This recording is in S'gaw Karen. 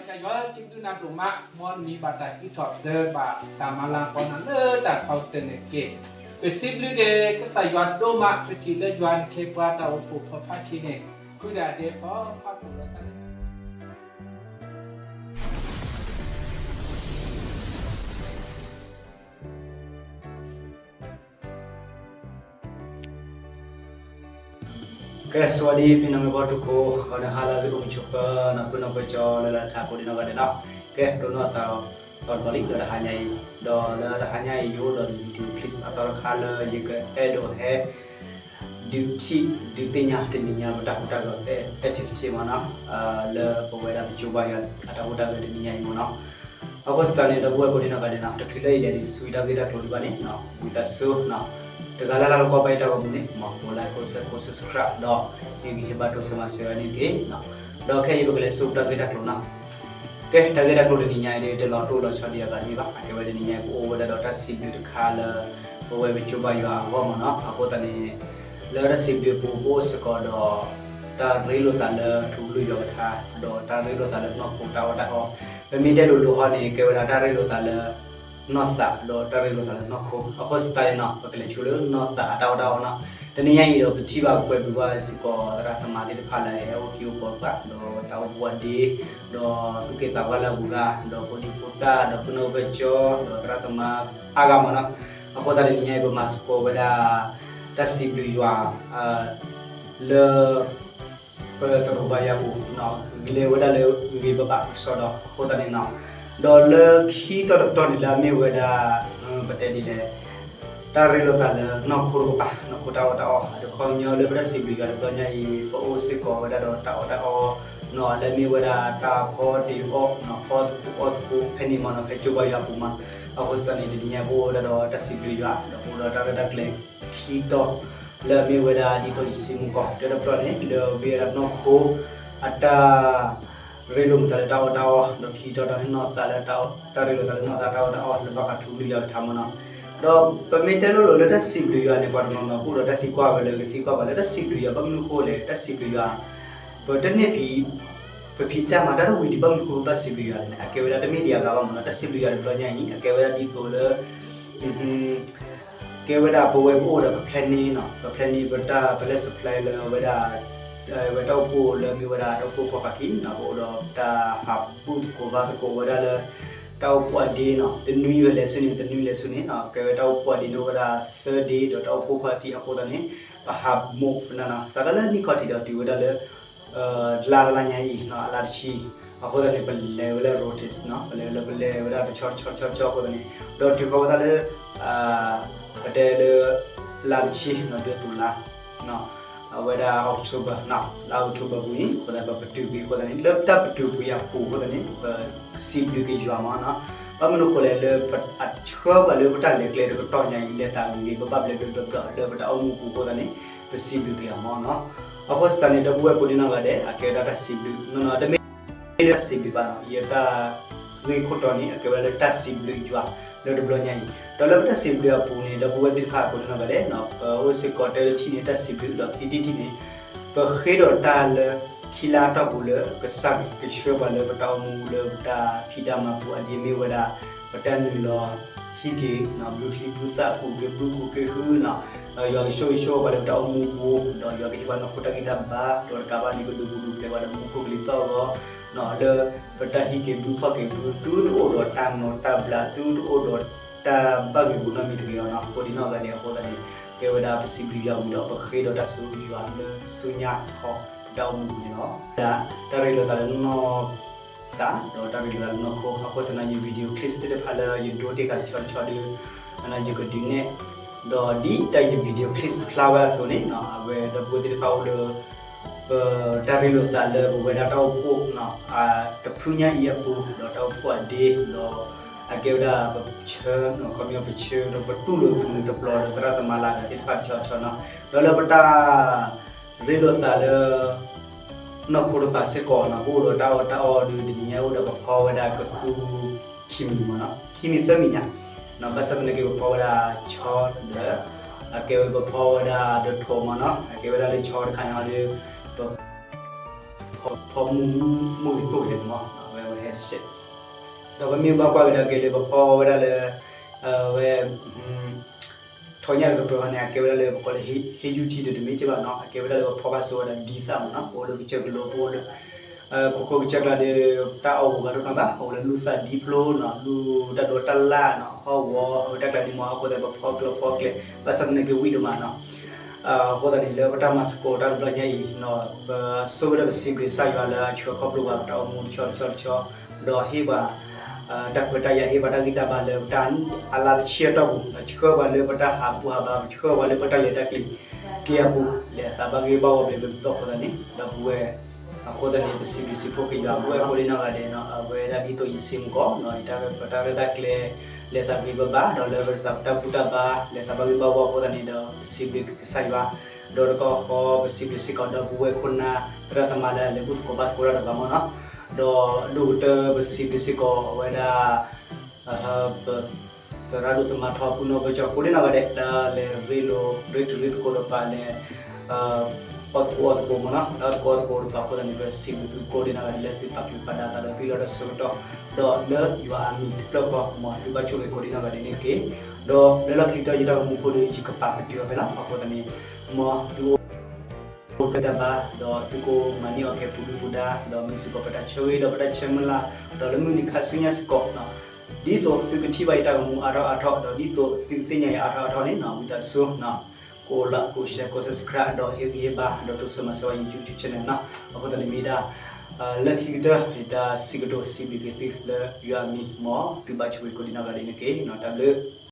ကစၢ်ယွၤစံးဘျုးနၤဒိၣ်မး မ်နမံၤဘၣ်တၢ်စံးထီၣ်ပတြၢၤဘၣ်တၢ်မၤလၤကပီၤနၤလၢတၢ်ထီကတၢၢ်န့ၣ်တက့ၢ်. ပစံးဘျုးက့ၤကစၢ်ယွၤဒိၣ်မး ပထံၣ်လၢယွၤနကဲပှၤတၢ်အိၣ်ဖှိၣ်ဖိဖးထီန့ၣ် ဃုာ်ဒၣ်ဒဲးဖီဖးဖှိၣ်လီၤသးန့ၣ် ကဲ စဝးဒံ ဖံနီၣ်မ့ၢ်ပှၤထူခိၣ် ဂီၤနံၤဟါလၢအဂ့ၤ အိၣ်မုာ်ဆိးပၢၤ နီၢ်ဖုနီၢ်ပၢၢ်ကၠီလၢလၢထးကိးဒံနီၢ်ဂၤဒဲးနီၤ. ကဲ ဒိးနီၢ်သးဒီးတဘျီလံ လၢတဟါညါအံၤ, ဒီးလၢတဟါညါအံၤ ယအိၣ်ဒီး video clip အသီတခါလၢယကအဲၣ်ဒိးဟဲ ဒုးထံၣ် ဒုးသ့ၣ်ညါတနံၤညါ ပတၢ်ဟူးတၢ်ဂဲၤ activity မ့ၢ်နီၤ, လၢပဝဲဒၣ်ပကၠိဘါယွၤအတၢ်ဟူးတၢ်ဂဲၤတနံၤညါအံၤမ့ၢ်နီၤ. အဃိသတးန့ၣ် ဒီပုၢ်ဝဲၢ်ကိးဒံနီၢ်ဂၤဒဲးနီၤ တချုးလၢအံၤဒဲးန့ၣ် တဆူတၢ်ဂ့ၢ်တၢ်ကျိၤဒံးဘၣ်န့ၣ် ဝံသးစူၤ တဂၤလၢ်လၢ်လၢကွၢ်ဘၣ်ယတၢ်ဂီၤမူန့ၣ် မ်ကိး like ကိး share ကိး subscribe ဒီး ဟ့ၣ်ဂံၢ်ဟ့ၣ်ဘါတိစၢၤမၤစၢၤဝဲန့ၣ်တက့ၢ်. ဒီးခဲအံၤပကလဲၤဆူတၢ်ဂ့ၢ်တၢ်ကျိၤနီၤ. ကဲ တၢ်ဂ့ၢ်တၢ်ကျိၤတနံၤညါအံၤဒီး တလီၤတိၢ်လီၤဆီဒံးအဂၤတမ့ၢ်ဘၣ်. အကဲဝဲတနံၤညါအံၤ ပအိၣ်ဝဲဒၣ်ဒီးတၢ်စံးဘျုးတခါလၢ ပဝဲပကၠိဘါယွၤအဂီၢ်မ့ၢ်နီၤ. အဃိသတးန့ၣ် လၢတၢ်စံးဘျုးအပူၤ ပအိၣ်စ့ၢ်ကီးဒီး တၢ်ရ့လိာ်သးလၢထူကလုၢ်ယွၤကထါ ဒီးတၢ်ရ့လိာ်သးလၢနီၢ်ခိတၢ်အီၣ်တၢ်အီ. ပမ့ၢ်တဲလိၤလိၤဟီန့ၣ် ကဲဝဲဒၣ်တၢ်ရ့လိာ်သးလၢ နီၢ်သး ဒီးတၢ်ရ့လိာ်သးလၢနီၢ်ခိ. အဃိသတးန့ၣ်နီၤ ပကလဲၤဆူလၢနီၢ်သးအတၢ်အီၣ်တၢ်အီနီၤ. တနံၤညါအံၤဒီး ပထံၣ်ဘၣ်ပကွဲးဘျုးဘၣ်စ့ၢ်ကီးသရၣ်သမါသ့ၣ်တဖၣ်လၢအဟဲအိၣ်က့ၤအိၣ်ကီးပှၤ ဒီးတၢ်အိၣ်ဖှိၣ်အဒ့ ဒီးသူၣ်က့သးပှၢ်လၢအပူၤဂၤ ဒီးဖိဒံဖိသၣ် ဒီးဖုနီၢ်ဖုကၠီ ဒီးသရၣ်သမါအါဂၤမ့ၢ်နီၤ. အဃိသတးန့ၣ် တနံၤညါအံၤ ပမၤသကိးဝဲဒၣ် တၢ်စံးဘျုးယွၤ လၢ ပသရိာ်ဘါယွၤအပူၤ လဲၤဝဲဒၣ်လၢဂ့ၤဂ့ၤဘၣ်ဘၣ်ကစီဒီ အဃိသတးန့ၣ်နီၤ. ဒီးလၢခံတီၤတတီၤန့ၣ်လၢအမ့ၢ်ဝဲဒၣ် ပတဲဒ်လဲၣ် တၢ်ရ့လိာ်သးလၢနီၢ်ခိတကပၤ နီၢ်ခိတၢ်အီၣ်တၢ်အီ အခီပညီလၢပတၢ်စံးဘျုးယွၤတဘျီညါအံၤ ပအိၣ်စ့ၢ်ကီးဝဲဒၣ်ဒီးတၢ်အီၣ်တၢ်အီနီၤ လၢအမ့ၢ်ဝဲဒၣ်တၢ်ဖီတ့ၢ်အီၣ်နီၤ ဖီသကိးအီသကိးဖဲန့ၣ်မ့ၢ်နီၤ ဖဲကၠိဘါယွၤအပူၤမး. အဃိသတးန့ၣ် တနံၤညါပအိၣ်ဝဲဒၣ်ဒီးတၢ်စံးဘျုးယွၤ ဒီးပအိၣ်ဒီးတၢ်ရဲၣ်တၢ်ကျဲၤခံတီၤ လၢအမ့ၢ်ဝဲဒၣ်ဒ်သိးယစံးမုၢ်ကီၢ် တၢတဖျၢၣ်န့ၣ် လၢအမ့ၢ်ဝဲဒၣ်နီၢ်ခိ အတၢ် ရ့လိာ်သးလၢတၢ်အီၣ်တၢ်အီ ဒီးခံတီၤတၢ်နီၢ်သးလၢတၢ်ရ့လိာ်သးလၢနီၢ်သးတၢ်အီၣ်တၢ်အီ လၢဘၣ်ဃးထူကလုၢ်ယွၤကထါမ့ၢ်နီၤ. ဒီးပမ့ၢ်တဲလိၤလိၤလၢတၢ်စံးဘျုးယွၤန့ၣ် ပှၤတနီၤနီၤကအိၣ်ဒီးတၢ်သံကွၢ်ဝဲလၢကသံကွၢ်ပှၤလၢတၢ်စံးဘျုးယွၤ ဘၣ်မနုၤဃိလဲၣ် တၢ်စံးဘျုးယွၤ ပတန့ၢ်ဖံး ပဖံးတၢ်မၤတၢ်တဝံၤဒံး ဘၣ်မနုၤဃိပဘၣ်စံးဘျုးယွၤလဲၣ်န့ၣ် အကဲဝဲဒၣ်တမ့ၢ်ဒံးအဂၤဘၣ်မ့ၢ်နီၤ. တၢ်စံးဘျုးယွၤတဘျီညါအံၤ အကဲဝဲဒၣ်ဒ်သိးလၢ ကဲဝဲဒၣ်ပဝဲပအိၣ်ဒီးပ planning နီၤ ပ planning ပတၢ် ပလဲၤ supply လၢအဝဲဒၣ် ဝဲတၢ်အိၣ်ဖှိၣ်လၢမ့ၢ်ဝဲဒၣ်တၢ်အိၣ်ဖှိၣ်ဖိခွါခံနီၤ ပအိၣ်ဒီးတၢ်ဟးဘူၣ်သကိးဘါသကိးဝဲဒၣ်လၢ တၢ်အိၣ်ဖှိၣ်အဒ့နီၤ တနွံဝဲလဲၤဆူန့ၣ် တနွံလဲၤဆူန့ၣ်နီၤ ကဲဝဲတၢ်အိၣ်ဖှိၣ်အဒ့န့ၣ်အိၣ်ဝဲဒၣ်သၢဒ့ ဒီးတၢ်အိၣ်ဖှိၣ်ခွါခံအဃိသတးန့ၣ် ပဟးမိၣ်ဖနနီၤ စးထီၣ်လၢနံၣ်ခီၣ်ထံးဒီးတုၤဝဲဒၣ်လၢ လါတလါညါအံၤနီၤ အလါတဆံ အဃိသတးန့ၣ် ပလဲၤဝဲလၢ rotation နီၤ ပလဲၤဝဲလၢပလဲၤဝဲဒၣ်တဆီတဆီတဆီတဆီအဃိသတးန့ၣ် ဒီးတုၤဃီၤဝဲဒၣ်လၢ ပတဲလၢ လါတဆံနီၤ ဒုးတူၤလါ အဝဲဒၣ် October နီၤ လါ October ပူၤန့ၣ် အဃိသတး ပပတုာ်ကွံာ်အဃိသတးန့ၣ် လၢပတၢ်ပတုာ်ကွံာ်အပူၤအဃိသတးန့ၣ် ပစံးဘျုးက့ၤယွၤမးနီၤ ဘၣ်မနုၤအဃိလဲၣ် လၢပအဆှၢပှၤလၢပတၢ်လဲၤကျဲတကတီၢ်ညါအံၤ လဲၤသးဂ့ၤဂ့ၤဘၣ်ဘၣ်ဘျဲးဘျဲးဘျီဘျီလၢပတၢ်အိၣ်မူပူၤအဃိသတးန့ၣ် ပစံးဘျုးက့ၤယွၤမးနီၤ အဃိသတးန့ၣ် ဒီပုၢ်ဝဲၢ်ကိးဒံနီၢ်ဂၤဒဲး အကဲဝဲဒၣ်တၢ်စံးဘျုးနီၤ တမ့ၢ် တၢ်စံးဘျုးဘၣ်နီၤ ယတၢ်ဂ့ၢ်ခိၣ်တီန့ၣ် အကဲဝဲလၢတၢ်စံးဘျုးယွၤလၢတဘျီညါအံၤ ဒီးလၢပတၢ်စံးဘျုးအပူၤန့ၣ် ဒီပုၢ်ဝဲၢ်သ့ၣ်တဖၣ်ကိးဒံနီၢ်ဂၤဒဲး ပအိၣ်စ့ၢ်ကီးတၢ်တထံၣ်န့ၣ် တၢ်စံးဘျုး ဒီးခံထံၣ်တထံၣ်န့ၣ် ပဃ့ဒီးတၢ်လၢခံလါအတီၢ်ပူၤလၢကစၢ်ကဆှၢပှၤလၢပတၢ်အိၣ်မူလၢပတၢ်ဖံးတၢ်မၤပူၤအဒ့မ့ၢ်ဝဲဒၣ် ပတၢ်နုာ်လီၤဟံးက့ၤ ဘျုးချံဘျုးသၣ်ကူၣ်က့ၤဘုကူၣ်က့ၤဟုနီၤ ဒီးယွၤကဆိၣ်ဂ့ၤဆိၣ်ဝါပှၤလၢပတၢ်အိၣ်မူပူၤ ဒီးယွၤကဟ့ၣ်ပှၤနီၢ်ခိတၢ်ဂံၢ်တၢ်ဘါ ဒီးတကးဘၣ်န့ၣ် ကဒိၣ်ပူၤဒိၣ်ပှဲၤပှၤဒီးမူခိၣ်ကလံၤသီၣ်ဂီၤ လၢပတၢ်ဟံးက့ၤဘုဖီၣ်က့ၤဘု သုတအိၣ်ဒီးတၢ်နီၣ်တၢ်ဘျး သုတအိၣ်ဒီးတၢ်ဘၣ်ဂ့ၢ်ပူၤနီတမံၤတဂ့ၤအီၤနီၤ ကိးဒံနီၢ်ဂၤဒဲးအဃိသတးန့ၣ် ကဲဝဲဒၣ်ပစံးဘျုးယွၤဝံၤဒီး ပဃ့ဒီးတၢ်စူၢ်ယွၤလၢဆူညါခီ ပတၢ်အိၣ်မူပူၤန့ၣ်လီၤ. တၢ်ရ့လိာ်သးလၢနီၢ်သး ဒီးတၢ်ရ့လိာ်သးလၢနီၢ်ခိ အဃိသတးန့ၣ် ယ video clip သ့ၣ်တဖၣ်လၢယဒိတ့ၢ်ဃာ်တဆီတဆီဒီး ယကဒုးနဲၣ် ဒီးဒ်တၢ်ယ video clip ဖျါဝဲအသိးန့ၣ် အဝဲဒီပုၢ်ဝဲၢ်သ့ၣ်တဖၣ်အိၣ်လၢ ပတၢ်ရ့လိာ်သးလၢပဝဲဒၣ်တၢ်အိၣ်ဖှိၣ် တဖုညါအံၤအပူၤ ဒီးတၢ်အိၣ်ဖှိၣ်အဒ့ ဒီးအကဲဝဲဒၣ်ပဆၢ ခီပညီပဆၢ ဒီးပတူၢ်လိာ်ပူၤတပျီၤဒီးသရၣ်သမါလၢအဂၤသ့ၣ်တဖၣ်တဆီတဆီနီၤ ဒီးလၢပတၢ် ရ့လိာ်သးလၢ နီၢ်ခိတကပၤစ့ၢ်ကီးနီၤ ပအိၣ်ဒီးတၢ်အီၣ်တၢ်အီဒီး တနံၤညါအိၣ်ဒီးပဖီဝဲဒၣ်ကသူခံမံၤမ့ၢ်နီၤ ခံမံၤသၢမံၤညါ ဘၣ်ဆၣ်သနာ်က့ ပဖီဝဲဒၣ်ဆီဒီး အကဲဝဲပဖီဝဲဒၣ်ဒီးထိးမ့ၢ်နီၤ အကဲဝဲဒၣ်လၢဆီတခါညါဒီး ပဖီမုၢ်မုၢ်ဂ့ၤသိၣ်ဂ့ၤမ့ၢ် အဝဲဝဲဟဲတ ဒီးပမ့ၢ်ဘၣ်ကွၢ်ကဒါက့ၤလၢပဖီဝဲဒၣ်လၢ ဝဲ ထီညၣ်တကပၤန့ၣ် အကဲဝဲဒၣ်လၢပကိးလၢ ဟ့ယူထံ ဒီးတမ့ၢ်က့ဘၣ်နီၤ, အကဲဝဲဒၣ်လၢပဖီဘၣ်ဆိဝဲဒၣ်ဒ်သၣ်မ့ၢ်နီၤ, အိၣ်လၢကစၢၢ်ကလိပူၤလၢ ခိခိၣ်ကစၢၢ်ကျါဒီး တၢ်အီၣ်ဝဲဂၤတနီၤဘၣ်, အိၣ်လၢလူၢ်သၣ်ဒံဖျိနီၤ, လူၢ်တၢ်ဒိးတၢ်လၣ်နီၤ, ဟီၣ်ဝီအဝဲတၢ်ကျါန့ၣ်မ့ၢ် အဃိသတးပဖီကျၢၤဖီကျဲၤ ဘၣ်ဆၣ်သနာ်က့ဝံၣ်ဒိၣ်မးနီၤ. အဃိသတးန့ၣ် လၢပတၢ်မၤသကိးတၢ်တဘျီညါအံၤနီၤ, ပဆိကတၢၢ်ပစံးဘျုးကစၢ်ယွၤလၢအဆှၢခီဖျိပှၤ ပတၢ်အိၣ်မူတဆီတဆီတဆီ, ဒီးဟ့ၣ်ပှၤ တၢ်ခွဲးတၢ်ယာ် ဟ့ၣ်ပှၤတၢ်ဂံၢ်တၢ်ဘါလၢပတၢ်အလါတဆံအတီၢ်ပူၤ, ဒီးဆှၢပှၤလၢပတၢ်ဟးဘူၣ်ဟးဘါ, ဆှၢပှၤလၢပတၢ်လဲၤတၢ်က့ၤက့ၤအပူၤ, လဲၤသးဘၣ်ဂ့ၢ်ဘၣ်ဝီဘျဲးဘျဲးဘျီဘျီအဃိသတးန့ၣ်, ဒီပုၢ်ဝဲၢ် အဃိသတးန့ၣ် ပစံးဘျုးစံးဖှိၣ်က့ၤယွၤ ပုၢ်ဝဲၢ်ကိးဒံနီၢ်ဂၤဒဲးနီၤ, အဝဲဒၣ်ဒ်သိးယစံးမူကီးနီၤ, ယတၢ်ပတၢ်ရဲၣ်တၢ်ကျဲၤ လဲၤသးဂ့ၤဘၣ်ဘၣ်, ဒီးလၢပကစၢ်ပတၢ်ဘူၣ်တၢ်ဘါ လဲၤသးဘၣ်ဂ့ၢ်ဘၣ်ဝီအဃိသတးန့ၣ်ဒီး ပစံးဘျုးကစၢ်ယွၤ, ဒီးတကီၢ်ဃီပစံးဘျုးစ့ၢ်ကီးဒီပုၢ်ဝဲၢ်ခိၣ်နၢ် သရၣ်သမါလၢအလဲၤဘူၣ်သကိးဘါသကိးတၢ်ဒီးပှၤမ့ၢ်နီၤ, ဒီးဒိၣ်ကတၢၢ်ပစံးဘျုးစ့ၢ်ကီးအဝဲဒၣ် ပသရၣ်ဒိၣ်သမါထီ ပုၢ်နီၢ်ပၢ်ကၠီ ကိးဒံနီၢ်ဂၤဒဲး လၢလဲၤရ့လိာ်ရ့တုၤရ့သကိးဒီးပှၤလဲၤ အီၣ်သကိးအီသကိးမ့ၢ်နီၤ, လၢအီၣ်သကိးအီသကိးတဖၣ်အဃိသတးန့ၣ် ပစံးဘျုးသုကိးဒံနီၢ်ဂၤဒဲး လၢသုပာ်ဖှိၣ်ပာ်ဒၣ်သးဒီးသုလီၤတၢ်ဆၢကတီၢ်, ဒီးလၢယွၤအမံၤတဖျၢၣ်ဃီ မ်သုဘၣ်ဆိၣ်ဂ့ၤကိးဒံနီၢ်ဂၤဒဲးန့ၣ်တက့ၢ်. ဒီးလၢလီၢ်ခံကတၢၢ်ယတၢ်ဂီၤမူဖိဒီး ယကပာ်ပတုာ်အီၤဖဲလီၤ. အဃိသတးန့ၣ် မ်သုအိၣ် တၢ်ဘါ, ဒီးသုကမၤန့ၢ်အီၤကဲပူၤဒုပူၤဒါ, ဒီးမ့ၢ်စ့ၢ်ကီးပတၢ်ဆၢဂ့ၤဒီးပတၢ်ဆၢမုၢ်လၢ်, ဒီးလၢမုၢ်နံၤခါဆူညါစ့ၢ်ကီး, ဒ်သိးသုကထံၣ်ဘၣ်ယတၢ်ဂီၤမူအါထီၣ်အါထီၣ်, ဒီးဒ်သိးသုကသ့ၣ်ညါယၤအါထီၣ်အါထီၣ်န့ၣ် ဝံသးစူၤ ကိး like ကိး share ကိး subscribe ဒီးဟ့ၣ်ဂံၢ်ဟ့ၣ်ဘါ ဒီးတိစၢၤမၤစၢၤဝဲ YouTube channel နီၤ. အဃိသတးန့ၣ်မ့ၢ်ဒၣ် လၢခံကတၢၢ် ယတၢ်စံးကတိၤစံးဘျုးက့ၤသုလၢယွၤအမံၤ မ်သုဘၣ်ဆိၣ်ဂ့ၤကိးဒံနီၢ်ဂၤဒဲးန့ၣ်တက့ၢ်. တၢ်ဘျုး